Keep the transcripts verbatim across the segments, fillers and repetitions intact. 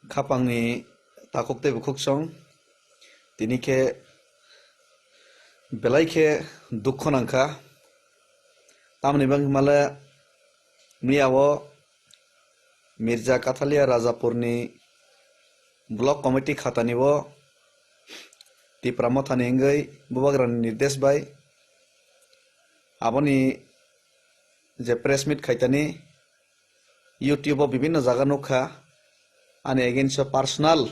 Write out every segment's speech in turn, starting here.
Khapangni takhuk tei bukhuk song, tini khe belai khe dukhu nangkha. Tamoni bangwi himale miyao Mirza Kathalia Rajapurni block committee khatani o Tipra Mothani wngwi Bubagrani nirdesh bai aboni je press meet khaitani YouTube o bibinno jaga nukha, ani against o personal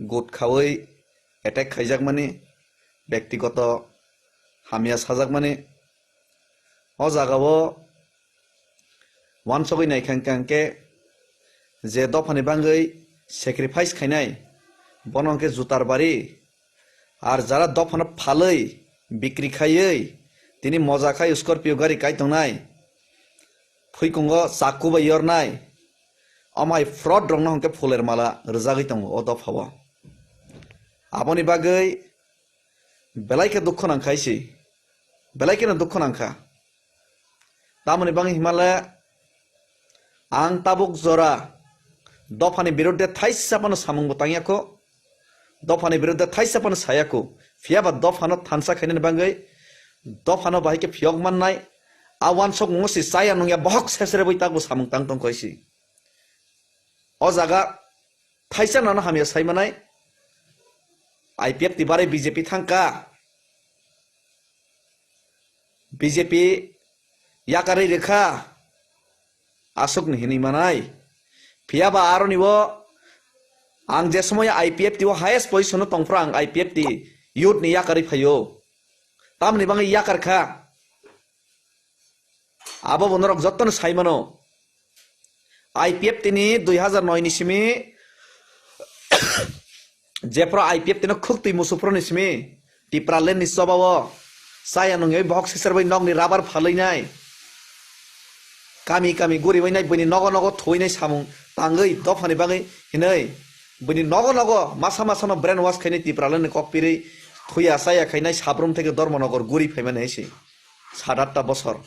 gut khawi attack khaijakmani, bektigoto hamya sajakmani. O jagao wansogwi naikha hwnkhe je dophani bangwi sacrifice khainai, bono hwnkhe jutar bari, ar jara dophano phalwi bikri khaiwi tini moja khai Scorpio gari kai tongnai, phuikungo chaku bai yornai, omo hai fraud rokno hwnkhe phuler mala rwjagwi tongo o dophao. Aboni bagwi belai khe dukhu nangkha isi, belai kheno dukhu nangkha. Tamoni bangwi himale ang tabuk jora dophani biruddhe thaisa phano samung bo tangya kho, dophani biruddhe thaisa phano saya kho, phiyaba dophano thansa khainani bangwi dophano bahai khe phiyok mannai, a wansok mungo si chaya nungya bohok sesrebwi takbo samung tang tong kho isi. O jaga thaisa nano hamya sai manai, I P F T barai B J P thangkha, B J P yakarwi rwkha, aswkni hinwi manai. Phiyaba aroni o ang je somoy I P F T o highest position o tongphuru ang I P F T youth ni yakarwi phaio. Tamoni bangwi yakar kha. Abo bo norok jotono sai mano. I P F T ni dui hazar noi ni simi jephru I P F T no khuk twi musu phuru ni simi Tipraland ni choba o chaya nungwi bohok sesar bai nokni rubber phalwi nai, kami kami guriwi nai, buini nogo nogo thuwi nai samung tangwi dophani bagwi hinwi buini nogo nogo masa masa no brain wash khainai Tipraland ni kok pirwi thuya chaya khainai Sabrum theke Dharmanagar guri phaimani hai se. Sat atta bosor.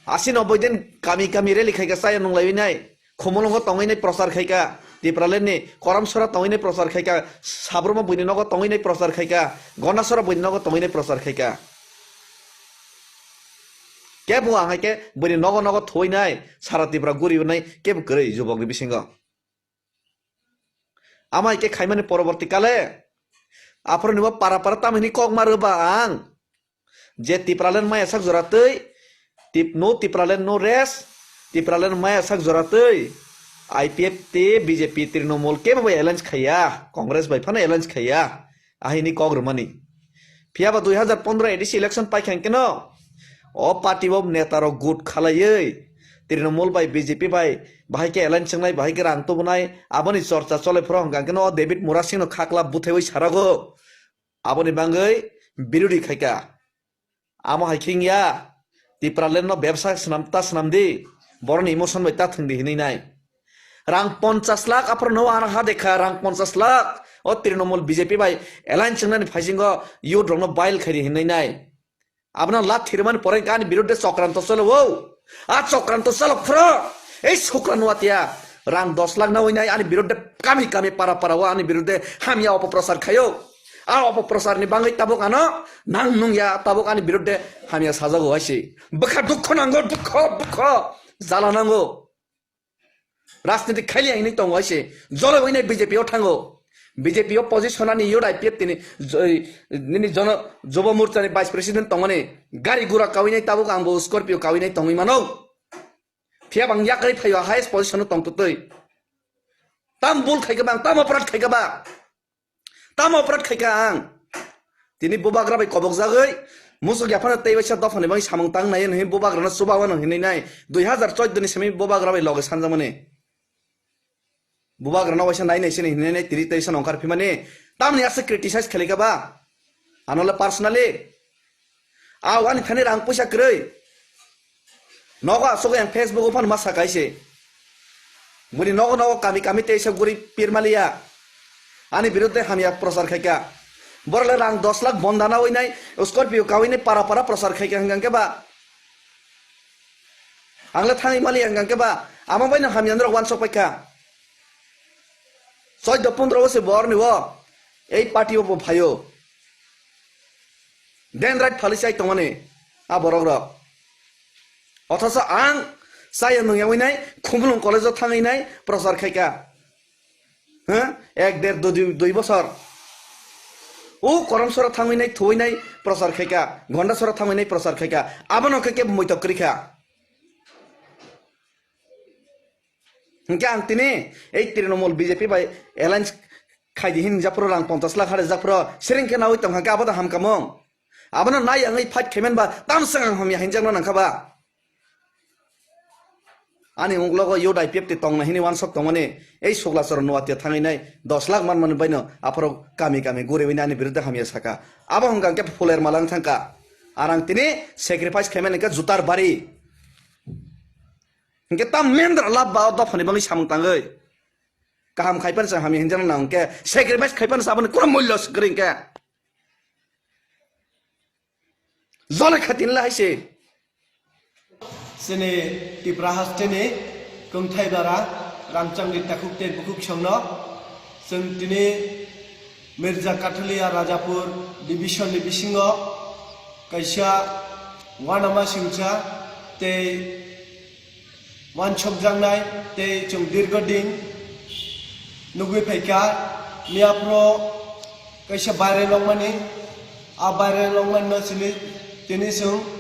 Asi nobboi din kami kami rally khaika chaya nunglaiwi nai. Khumulwngo tongwi nai prochar khaika. Tipraland ni Koramsora tongwi nai prochar khaika. Sabruma buini nogo tongwi nai prochar khaika. Gondasora buini nogo tongwi nai prochar khaika. Kebo ang hai khe buini nogo nogo thuwi nai. Sara Tripura guriwi nai kebo kwrwi jubokni bisingo. Amai khe khaimani poroborti kale. Aphuru nibo para para tamhini kok ma rwba ang. Je Tipraland maya sak jora twi, tip-, no Tipraland no rest, Tipraland maya sak jora twi, I P F T, B J P, Trinamool kebo bai alliance khaiya, Congress bai phano alliance khaiya, ahini kok rwmani. Phiyaba dui hazar pondro A D C election paikha hwnkeno, o party o neta rok gut khalaiwi, Trinamool bai B J P bai bahai khe alliance wngnai, bahai khe rang tubunai, aboni chorcha chole phuru hwnkha hwnkeno o David Murasing no khakla buthaiwi sarago. Aboni bangwi birodi khaika. Amo hai khe wngya, Tipraland no bebsa swnam ta swnam di, boroni emotion bai ta thwng di hinwi nai. Rang ponchas lakh aphuru no ano ha dekha, rang ponchas lakh o Trinamool B J P bai alliance wngnani phaisingo youth rokno bail khaidi hinwi nai. Abono lathi rwmani pore ani biruddhe chokranto cholo o. A chokranto chalok phro. Ei sukra nuatia. Rang dos lakh nawi nai ani biruddhe kami kami para para o ani biruddhe hamya opoprosar khaio. A opoprosar ni bangwi tabuk ano nang nungya tabuk ani biruddhe hamya sajago hai se. Bwkha dukho nango, dukho, dukho. Jala nango. Rajniti khailiya hinwi tongo hai se. Joloi wngwi nai B J P o thango. B J P o position ani youth I P F T ni jo-, nini jono, Jobo Morcha ni vice president tongmani. Gari gura kawi nai tabuk ang bo Scorpio kawi nai tongwi mano. Phiya bang yakarwi phaio highest position o tongtwtwi. Tam bul khaikha bang, tam operate khaikha ba. Tamo operate khaikha ang. Tini bubagra bai kobok jagwi, musuk yaphano tei waisa dophani bagwi samung tang nai hinwi bubagrano chubawa no hinwi nai. Dui hazar choudo ni simi bubagra bai loge sanjakmani. Bubagrano waisa nai nai sini hinwi nai tini tei sano ongkhar phimani. Tamni ase criticize khalikha ba. Ano le personally. Aw, ani thani rang puisa kwrwi. Nogo aswk yang Facebook o phano ma sakai se. Buni nogo nogo kami kami teisa guri pirmaliya. Ani biruddhe hamya prochar khaika. Borok le rang dos lakh bondana oi nai, Scorpio kawi nai para para prochar khaika hwnkha hwnkhe ba. Ang le thangwi maliya hwnkha hwnkhe ba. Amo baino hamya norok wansok paikha. Chaudo pondro bosor borni o ei party o bo phaio. Dendrite phalwi chai tongmani a borok rok. Othoso ang chaya nungya winai Khumulwng college o thangwi nai prochar khaika. Ha? Ek der dui, dui bosor. O Koromsora thangwi nai thuwi nai prochar khaika. Gondasora thangwi nai prochar khaika. Abono khe kebo muitok kwrwi kha. Hwnkhe ang tini ei Trinamool B J P bai alliance khaidi hin japhuru rang ponchash lakh hare japhuru siring khe nawi tongkha khe abo da hamkamung. Abono nai wngwi fight khaiman ba tamswk ang hamya hinjakno nangkha ba. Ani unglogo youth I P F T tongna hini wansok tongmani ei Suklachor Nuatia thangwi nai dos lakh manmani baino aphuru kami kami guriwi nai ani biruddhe hamya saka. Abo hwnkha khe phuler malang thangkha. Arang tini sacrifice khaimani khe jutar bari. Hingke tam mendra lab ba o dophani bangwi samung tangwi. Kaham khaipan sa hamya hinjana nang hingke sacrifice khaipan sa aboni kono mulya swkri hingke. Jole khatin la haise. Chini Tipra hasteni kungthai bara rangchangni takhuk tei bukhuk songno chwng tini Mirza Kathulia Rajapur division ni bisingo kaisa uanama singcha tei uansukjaknai tei chwng dirgo din nugwi phaikha. Miyaphro kaisa viral wngmani, a viral wngmani no chini, tini chwng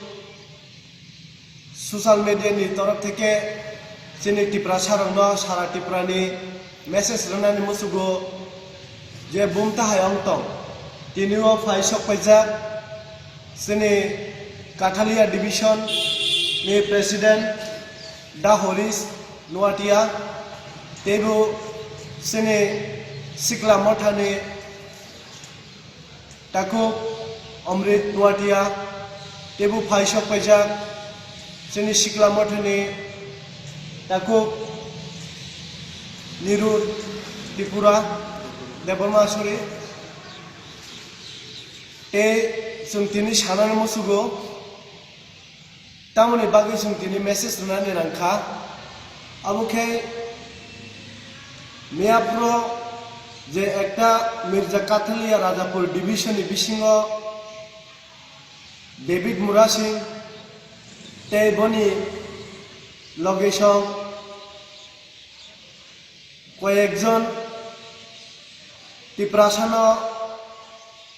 social media ni torof theke chini Tiprasa rokno sara Tripura ni message rwnani muchugo je bumtahai wng tong. Tini o phai sok paijak chini Kathalia division ni president Da Horish Nuatia, teibo chini Sikla Mothani takhuk Amrit Nuatia, teibo phai sok paijak chini Sikla Mothani takhuk Niru Tripura Debbarma, sorry. Tei chwng tini sanani muchugo. Tamoni bagwi chwng tini message rwnani nangkha, abo khe miyaphro je ekta Mirza Kathulia Rajapur division ni bisingo David Murasing tei boni loge song koyekjon Tiprasano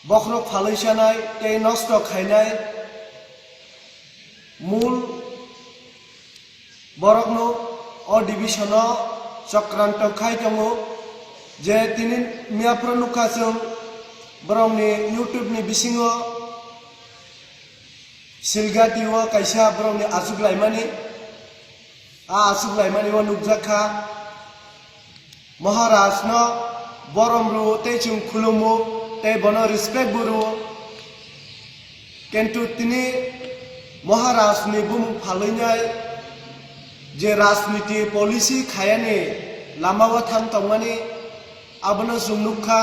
bokhorok phalwi chanai tei nosto khainai mul borokno o division-o chokranto khai tongo, je tini miyaphro nukha chwng borokni YouTube ni bisingo Silgati o kaisa borokni achuk laimani, a achuk laimani o nukjak kha. Maharaj no borom rw tei chwng khulumo tei bono respect bo rw. Kintu tini Maharaj ni bumung phalwi nai je rajniti policy khayani lama o thang tongmani, abono chwng nukha.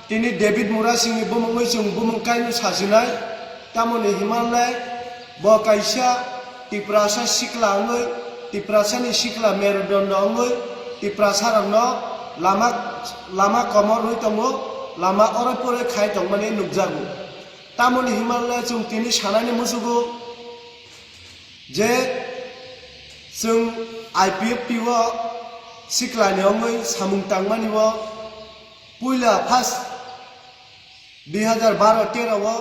Tini David Murasing ni bumungwi chwng bumung kaino sajinai, tamoni himanle bo kaisa Tiprasa sikla wngwi, Tiprasani sikla merudondo wngwi, Tiprasarokno lama, lama komorwi tongo, lama oroi poroi khai tongmani nukjago. Tamoni himanle chwng tini sanani muchugo je chwng I P F T o siklani wngwi samung tangmani o puila first dui hazar baro tero o,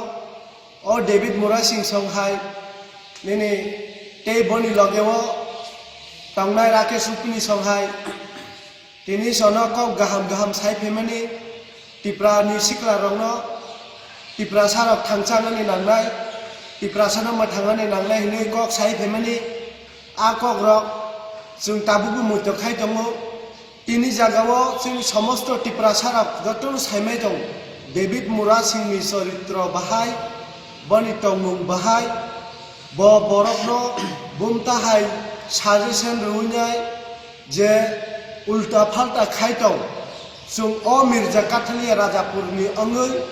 o David Murasing song hai nini tei boni loge o tongnai Rakesh Upni song hai tini sono kok gaham gaham sai phaimani Tipra ni sikla rokno Tiprasa rok thangchangani nangnai, Tiprasano mwthangani nangnai hinwi kok sai phaimani a kok rok chwng tabukbo muitok khai tongo. Tini jagao chini somosto Tiprasarok jotono saimai tong, David Murasingni choritro bahai, boni tongmung bahai, bo borokno bumtahai suggestion rwinai je ulta phalta khai tong. Chwng o Mirza Kathalia Rajapurni wngwi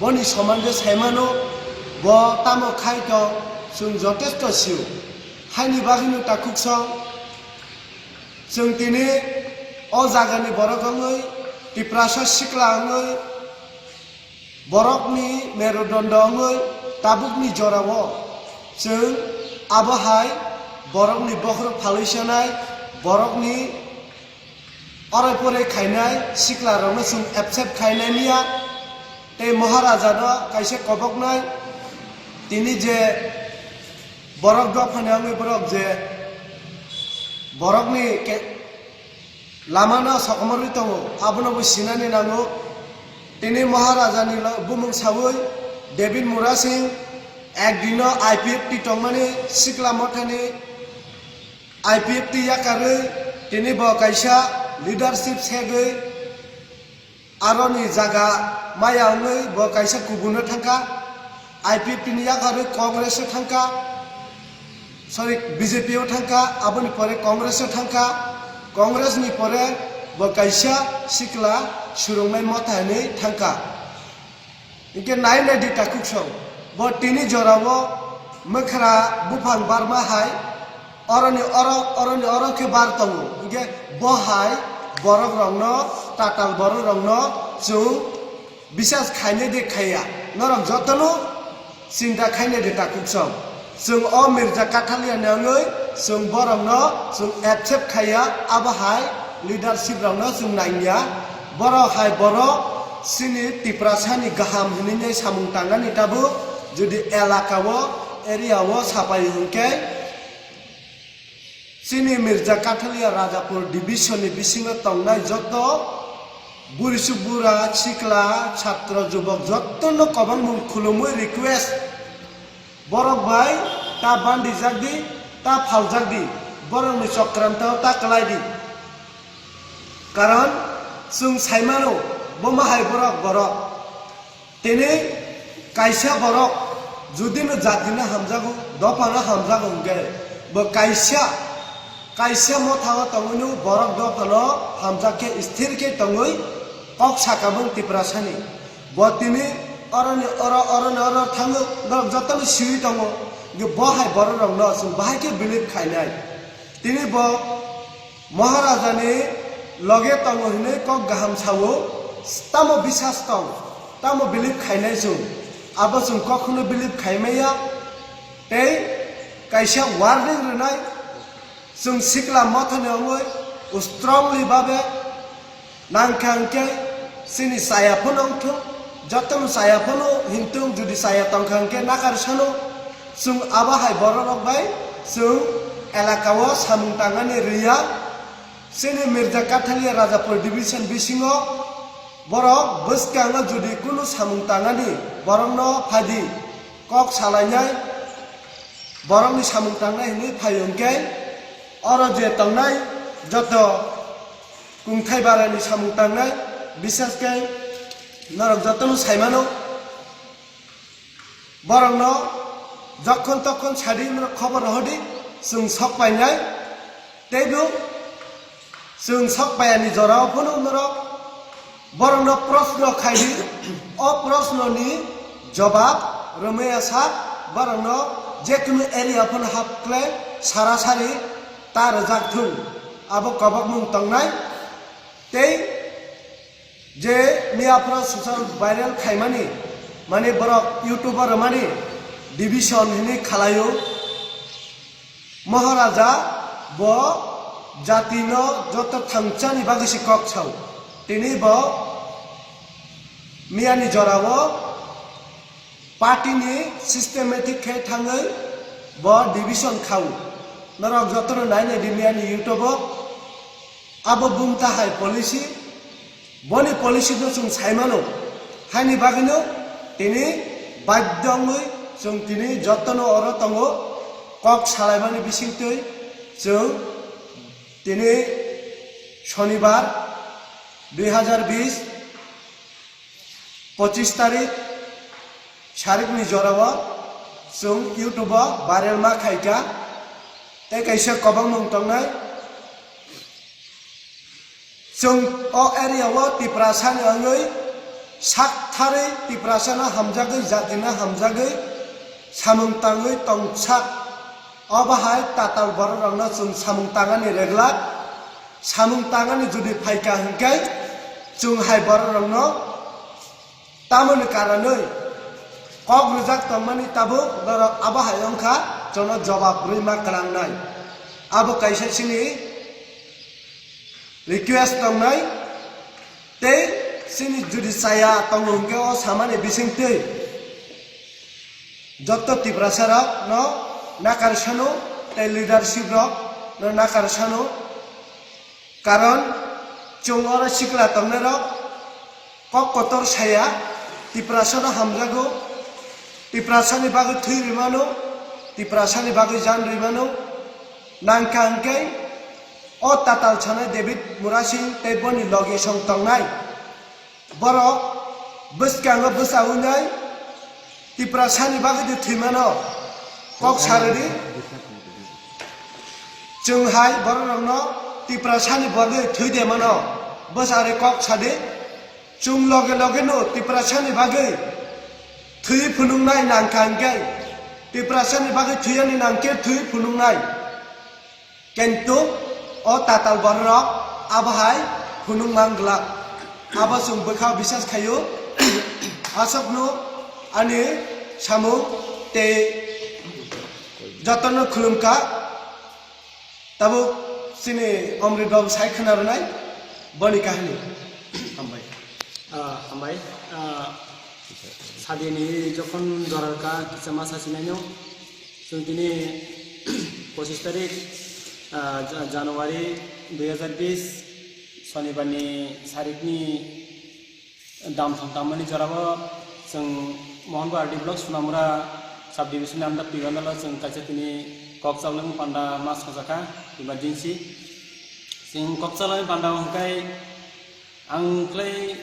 boni somande saimano, bo tamo khai tong, chwng jotesto sio. Haini bagwino takhuksong Chwng tini o jagani borok wngwi, Tiprasa sikla wngwi, borokni merudondo wngwi tabukni jorao chwng abo hai borokni bokhorok phalwi sanai, borokni orai porai khainai siklarokno chwng accept khainai miya. Tei Maharajano kaisa koboknai, tini je borok dophani wngwi borok je borokni ke-, lamano sokomorwi tongo, abono bo sinani nango. Tini Maharajani lo-, bumung sawi David Murasing ekdino I P F T tongmani sikla mothani I P F T yakarwi tini bo kaisa leadership segwi aroni jaga maya wngwi bo kaisa kubuno thangkha, I P F T ni yakarwi Congress o thangkha, sorry, B J P o thangkha, aboni pore Congress o thangkha, Congress ni pore bo kaisa sikla surungnai motha hinwi thangkha. Hinkhe nai nai di takhuk song, bo tini jorao mwkhra buphang barma hai, oroni oro, oroni oro khe bar tongo. Hinkhe bo hai borok rokno, tatal borok rokno chwng bisas khainai de khaiya. Norok jotono chinta khainai de takhuk song. Chwng o Mirza Kathalia ni wngwi chwng borokno chwng accept khaiya, abo hai leadership rokno chwng nangya. Borok hai borok chini Tiprasani gaham hinwi samung tangnani tabuk, jodi elaka o, area o sapai hwnkhe chini Mirza Kathalia Rajapur division ni bisingo tongnai joto buri suk bura, sikla, chhatro, jubok jotono kwbangmung khulumwi request. Borok bai ta bandijak di, ta phaljak di, borokni chokranto ta kwlai di. Karon chwng sai mano, bo ma hai borok, borok. Tini kaisa borok judino jatino hamjago, dophano hamjago hwnkhe, bo kaisa, kaisa mothao tongwino borok dophano hamjak khe, sthir khe tongwi kok sakabung Tiprasani. Bo tini oroni oro, oroni oro thango, norok jotono siwi tongo. Bo hai borok rokno chwng bahai khe believe khainai. Tini bo Maharajani loge tongo hinwi kok gaham sao, tamo bisas tong, tamo believe khainai chwng. Abo chwng kokno believe khaimaya, tei kaisa warning rwnai, chwng sikla mothani wngwi strongly babe nangkha hwnkhe chini chaya phano wngthung, jotono chaya phano himthung, jodi chaya tongkha hwnkhe nakar sano. Chwng abo hai borok rok bai chwng elaka o samung tangnani rwya. Chini Mirza Kathalia Rajapur division bisingo borok bwskango jodi kunu samung tangnani borokno phaidi kok salainai, borokni samung tangnai hinwi phai hwnkhe oro je tongnai joto kungthai barani samung tangnai, bisas khe norok jotono saimano. Borokno jokhon tokhon sadi norok khobor rohordi, chwng sok painai. Teibo chwng sok payani jorao phano norok borokno proshno khaidi, o proshnoni jobab rwmaya sa borokno jekunu area phano hap khlai sarasari ta rwjak thung, abo kobokmung tongnai. Tei je miyaphano social viral khaimani, mane borok YouTube o rwmani division hinwi khalaio. Maharaja bo jatino joto thangchani bagwi se kok sao. Tini bo miyani jorao party ni systematic khe thangwi bo division khao. Norok jotono nai nai di miyani YouTube o. Abo bumta hai policy, boni policy no chwng sai mano. Haini bagwino tini badhyo wngwi chwng tini jotono oro tongo, kok salaimani bisingtwi chwng tini Shonibar dui hazar bis, pochis tarik, sarikni jorao chwng YouTube o viral ma khaikha, tei kaisa kobangmung tongnai. Chwng o area o Tiprasani wngwi sak tharwi Tiprasano hamjagwi, jatino hamjagwi samung tangwi tongsak. Obo hai tatal borok rokno chwng samung tangani reglak. Samung tangani jodi phaikha hwnkhe, chwng hai bororokno tamoni karonwi kok rwjak tongmani tabuk norok abo hai wngkha, chwngno jobab rwima klangnai. Abo kaisa chini request tongnai, tei chini jodi chaya tongo hwnkhe o samani bisingtwi jotto Tiprasa rok no nakar sano, tei leadership rok no nakar sano, karon chwng oro sikla tongnai rok kok kotor saya, Tiprasa no hamjago, Tiprasa ni bagwi thwi rwimano, Tiprasa ni bagwi jan rwimano, nangkha hwnkhe o tatal sanai David Murasing tei boni logi song tongnai. Borok bwskango bwsa wngnai Tiprasani bagwi de thwimano kok saridi. Chwng hai bororokno Tiprasani bagwi thwi de mano bwsari kok sadi. Chwng loge loge no Tiprasani bagwi thwi phunuknai nangkha hwnkhe Tiprasani bagwi thwiyani nangkhe thwi phunuknai. Kintu o tatal bororok abo hai phunuk mang glak. Abo chwng bwkha bisas khaio. Aswkno ani samung tei jotono khulumkha. Tabuk chini Omrit babu sai khna rwnai boni kahini. Hambai. Ah, hambai. Ah, sadini jokhon jorarka kisa ma sasinaino. Chwng tini pochis tarik, ah, Ja-, January dui hazar bis, Sonibar ni sarikni dam thong tangmani jorao chwng Mohanpur R D block Sonamura sub division ni under Pibandalo chwng kaisa tini kok chaulani panda ma sajaka emergency. Chwng kok chaulani panda hwnkhe ang khlai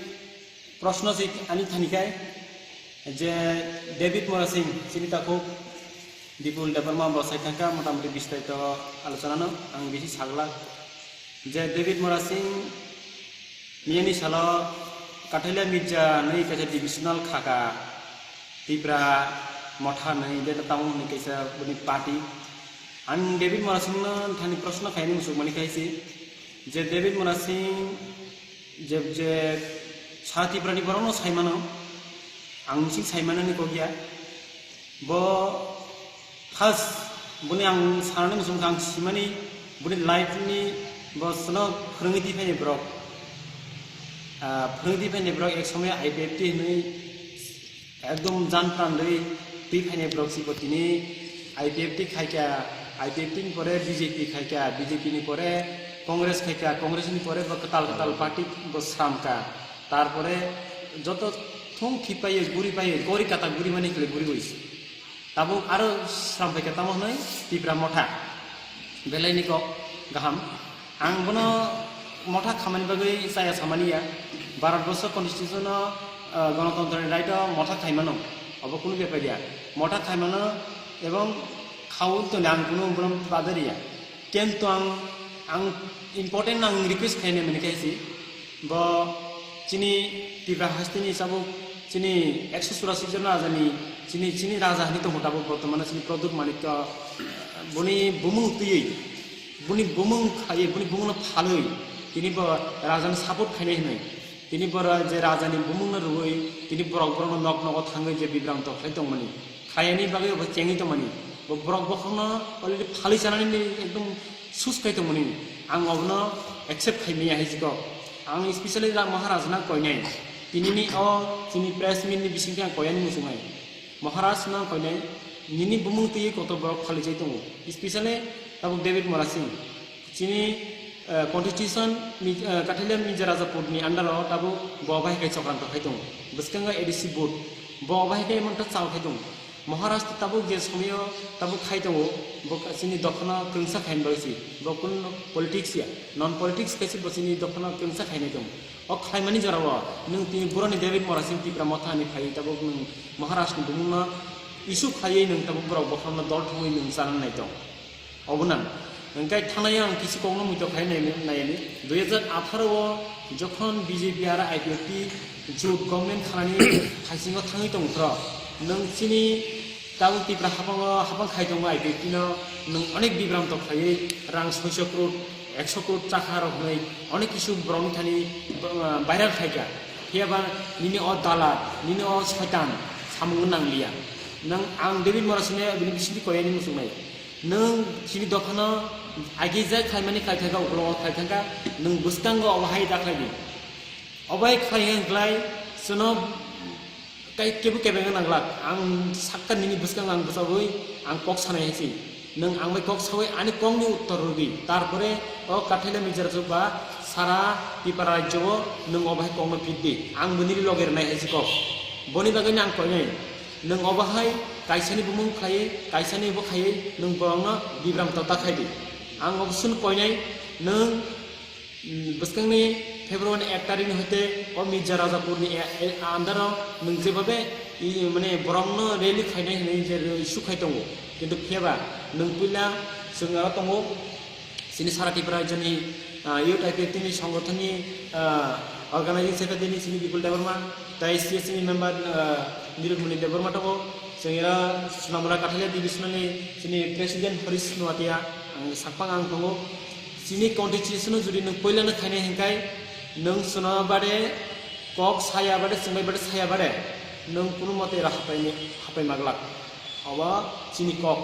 proshno si ani thani khai je David Murasing chini takhuk Bipul Debbarma bo sai thangkha, motamoti bistaito alochonano ang bisi saglak je David Murasing miyani salo Kathalia Mirza nwi kaisa divisional khaka Tipra Motha nwi de tamo hwnwi kaisa boni party. Ang David Murasingno thani proshno khaini musuk mani khaisi je David Murasing je, je sa Tiprani borokno saimano, ang mising saimanani kok ya. Bo khas boni ang sanani muchung kha, ang simani boni life ni bo sono phwrwngwi twi phaini borok. Ah, phwrwngwi twi phaini borok ek somoy I P F T hinwi ekdom jan pran rwi twi phaini borok si bo tini I P F T khaikha, I P F T ni pore B J P khaikha, B J P ni pore Congress khaikha, Congress ni pore bo kwtal kwtal party bo sramkha. Tarpore joto thung khipaiwi guripai gori kata gurimani khle guriwi. Tabuk aro sram phaikha tamo hwnwi Tipra Motha. Belai ni kok gaham. Ang bono Motha khamani bagwi chaya samani ya. Bharat Borsho Constitution o, ah, Ganatantra ni right o Motha khaimano. Obo kunu bepar ya. Motha khaimano ebong khaui toni ang kunu bono badari ya. Kintu ang, ang important ang request khainai mani khe si, bo chini Tipra hasteni tabuk chini ekso churasi jon raja ni chini, chini raja hinwi tongo tabuk bortomano chini Pradyut Manikya, boni bumung twiwi, boni bumung khaiwi, boni bumungno phalwi tini bo rajani support khainai hinwi. Tini boro je rajani bumungno rwui, tini borok borokno nok nogo thangwi je bibranto khlai tongmani, khlaiyani bagwi obo chengwi tongmani, bo borok bokhokno already phalwi chanani ekdom sus khai tongmani, ang obono accept khai maya hai jikok. Ang specially Maharajna koinai, tinini o chini press meet ni bisingtwi ang koyani muchungnai. Maharaj no koinai, nini bumung twi kotor borok phalichai tongo, specially tabuk David Murasing. Chini, eh, constitution mi-, eh, Kathalia Mirza Rajaput ni under o tabuk bo bahai khai chokranto khai tongo. Bwskango A D C vote, bo bahai khai manta chao khai tongo. Maharaj tabuk je somoyo tabuk khai tongo, bo chini dophano kwrwngsa khaini bagwi si. Bo kun politics ya, non politics kaisa bo chini dophano kwrwngsa khainai tongo. O khlaimani jorao nwng tini boroni David Murasing Tipra Motha ni phaiwi tabuk nwng Maharaj ni bumungno issue khaiwi nwng tabuk borok bokhorokno dol thumwi nwng chana nai tong. Obo nang. Hwnkhe thanai ang kisi kokno muitok khai nai, nai ani. Dui hazar atharo o jokhon B J P aro I P F T jut government khanani thaisingo thangwi tong phro, nwng chini tabuk Tipra haphango haphang khai tongo I P F T no, nwng onek bibranto khaiwi rang soiso crore Ekso crore chakha rok hwnwi onek kisu borokni thani, uh, viral khaikha. Phiyaba nini o dalal, nini o soitan samung nangliya. Nang ang David Morasini bini bisingtwi koyani muchungnai. Nwng chini dophano agi jai khlaimani khlai thangkha, ukolongo khlai thangkha, nwng bwskango obo hai da khlai di. Obo hai khlai hwnkhlai chwno Kai kebo kebengna nanglak, ang sakha nini bwskango ang bwchabwi ang kok sanai hai se. Nwng ang bai kok saui ani kokni uttor rwdi. Tarpore o Kathaila Mirza Rajapur ba sara Tipra rajyo o nwng obo hai kokno phitdi. Ang bo nini loge rwnai hai se kok. Boni bagwino ang koinai. Nwng obo hai kaisani bumung khlaiwi, kaisani bo khaiwi nwng borokno bibram tota khaidi. Ang obo chwng koinai, nwng Mm, bwskangni February ek tarikni hoite o Mirza Rajapurni e-, e-, under-o nwng jebabe i, mane borokno rally khainai hinwi je issue khai tongo. Kintu phiyaba nwng puila chwng aro tongo, chini sara Tripura rajyoni, ah, Youth I P F T ni songothonni, ah, organizing secretary ni chini Bipul Debbarma, tei C S C ni member, ah, Nirudmoni Debbarma tongo. Chwng ero Sonamura Kathalia division ni chini president Harish Noatia, ang sakphang ang tongo. Chini constitution o jodi nwng puilano khainai hinkhai, nwng chwna bade kok saya bade, chwngbai bade saya bade, nwng kunu mote ero hapai, hapai maglak. Obo chini kok.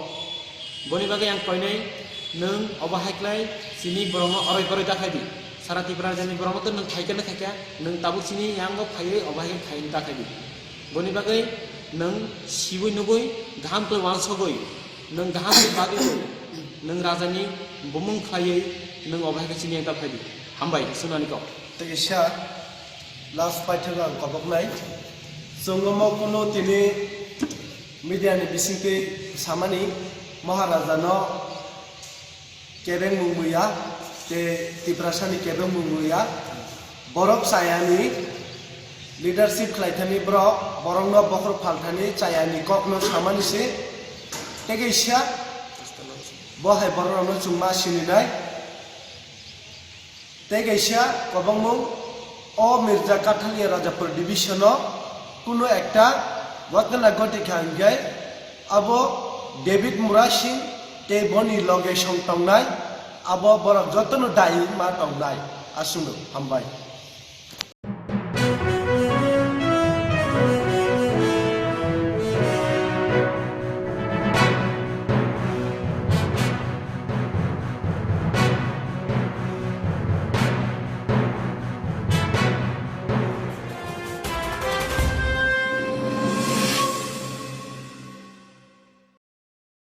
Boni bagwi ang koinai, nwng obo hai khlai chini borokno oroi boroi da khaidi. Sara Tripura rajyani borokno to nwng khaikhe na khaikha, nwng tabuk chini yango phaiwi obo hai khe khai da khaidi. Boni bagwi nwng siwi nugwi, gaham khe wansugwi, nwng gaham khe bagwi, nwng rajani bumung khlaiwi nwng obo hai khe chini yang ta phaidi. Hambai, sunani kok. Tei kisa last paithak ang koboknai. Chwng omo kunu tini media ni bisingtwi samani Maharaja no kebengmung muya, tei Tiprasani kebengmung muya. Borok chayani leadership khlaithani borok, borokno bokhorok phalthani chayani kokno samani se. Tei kaisa bo hai borokno chwng ma sininai. Tei kaisa kobongmung o Mirza Kathalia Rajapur division o kunu ekta ghotona ghotikha hingkhai abo David Murasing tei boni loge song tongnai, abo borok jotono dai ma tongnai. Aswkno hambai.